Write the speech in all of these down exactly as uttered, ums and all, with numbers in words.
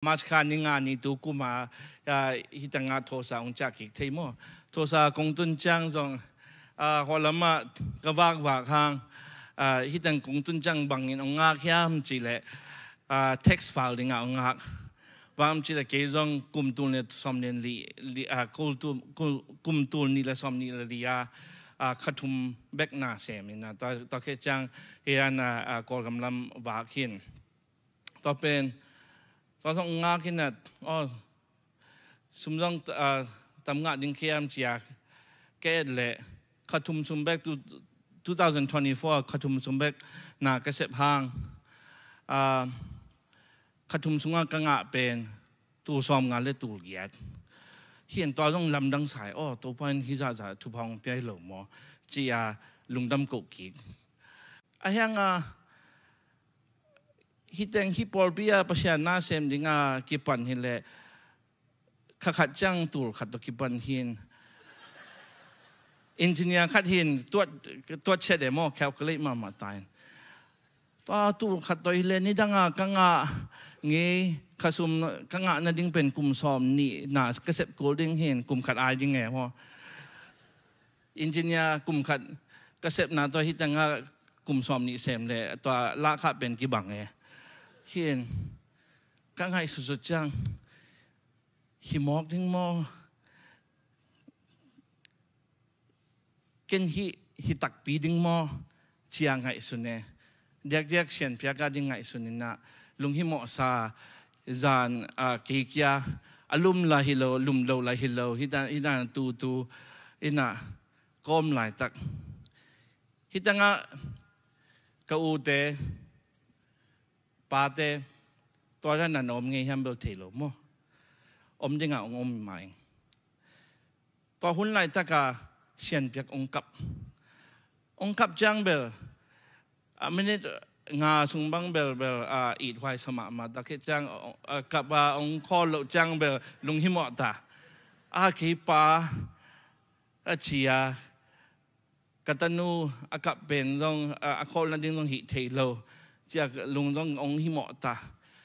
March kha ni nga ni tu kum a, ah, hih tengah Tulsa hong ciah kik thei maw. Tulsa kong tun ciang zong, ah, hua lamah ka vakvak hang, ah, hih teng kong tun ciang bangin hong ngak hiam cih leh, ah, tax file dingah hong ngak. Bang hang hiam cih leh kei zong kum tul nih le sawmnih le li, li, ah, kul tul, kul, kum tul nih le sawmnih le li a, ah, kha thum bek na sem in a, tua, tua khit ciang hih a, ah, Kawlgam lam vak hi in. Tua pen, tua zong ngak in a, oh, sum zong, ah, tam ngah ding hiam ci a ka et leh, kha thum sung bek tu, two thousand twenty-four, kha thum sung bek na ka sep hang, ah, kha thum sungah ka ngah pen tul sawmnga le tul giat. Hi in tua zong lamdang sa hi, oh, Topa in hih zahzah thupha hong pia hi lo maw, ci a lungdam koh kik. A hiang a, hih teng hih pawlpi a Pasian na sem ding a kipan hi leh, kha khat ciang tul khat tawh kipan hi in. Engineer khat hi in, tuat, tuat ciat e maw, calculate mahmah ta in. Tua tul khat tawh hi leh, nidang a ka ngah ngei, kha sum ka ngah nading pen kum sawmnih na ka sep kul ding hi in, kum khat ai ding e maw. Engineer kum khat ka sepna tua hih tengah kum sawmnih sem leh tua lakh khat pen kibang e. Hi in, ka ngaihsutsut ciang, hi mawk ding maw? Ken hih, hi takpi ding maw? Ci a ngaihsun e. Diakdiak sianpiak a ding ngaihsun in a, lunghimawhsa zan, ah, kei kia, a lum la hi lo, lum lo la hi lo, hih dan, hih dan tu tu in a, ka om laitak. Hih tengah ka ute, pate, tua dan a na om ngei hiam bel thei lo maw. Om ding a hong om mah ing. Tua hun laitak a sianpiak hong kap. Hong kap ciang bel, a minute nga sung bang bel, bel, ah, it huai sa mahmah ta. Tua khit ciang, ah, kap a hong call loh ciang bel lunghimawh ta. Ah, kei pa, a ci a, ka tanu a kap pen zong, a, a call nading zong hih thei lo, ci a lung zong hong himawh ta.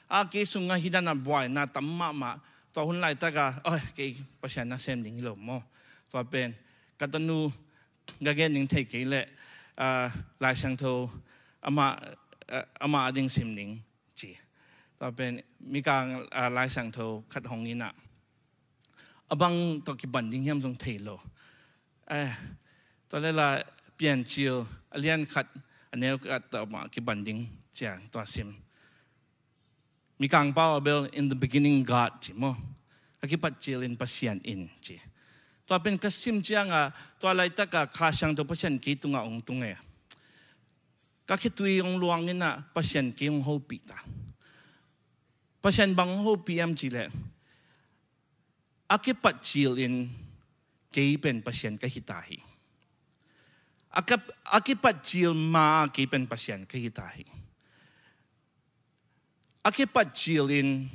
A, kei sungah hih dan a buaina tam mahmah. Tua hun laitak a, oi, kei Pasian na sem ding hi lo maw. Tua pen, ka tanu ka gen ding thei kei leh, ah, Lai Siangtho amah, ah, amah a ding sim ding ci. Tua pen, Mikang, ah, Lai Siangtho khat hong in a, a bang tawh kipan ding hiam zong thei lo. Eh, tua leh la Piancil a lian khat, a neu khat tawh mah kipan ding ci a tua sim. Mikang pau a bel, "In the beginning God," ci maw. A kipat cil in Pasian in ci. Tua pen ka sim ciang a, tua laitak a Kha Siangtho Pasian kei tungah hong tung e. Ka khitui hong luang in a, Pasian kei hong hopih ta. Pasian bang hong hopih hiam cih leh, a kipat cil in kei pen Pasian ka hi ta hi. A kap-, a kipat cil ma kei pen Pasian ka hi ta hi. A kipat cil in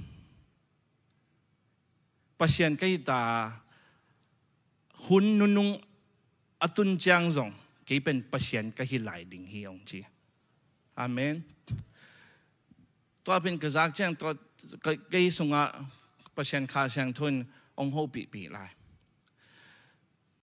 Pasian ka hi ta, hun nunung a tun ciang zong kei pen Pasian ka hi lai ding hi, hong ci. Amen. Tua pen ka zak ciang tua ka, kei sungah Pasian Kha Siangtho in hong hopihpih lai.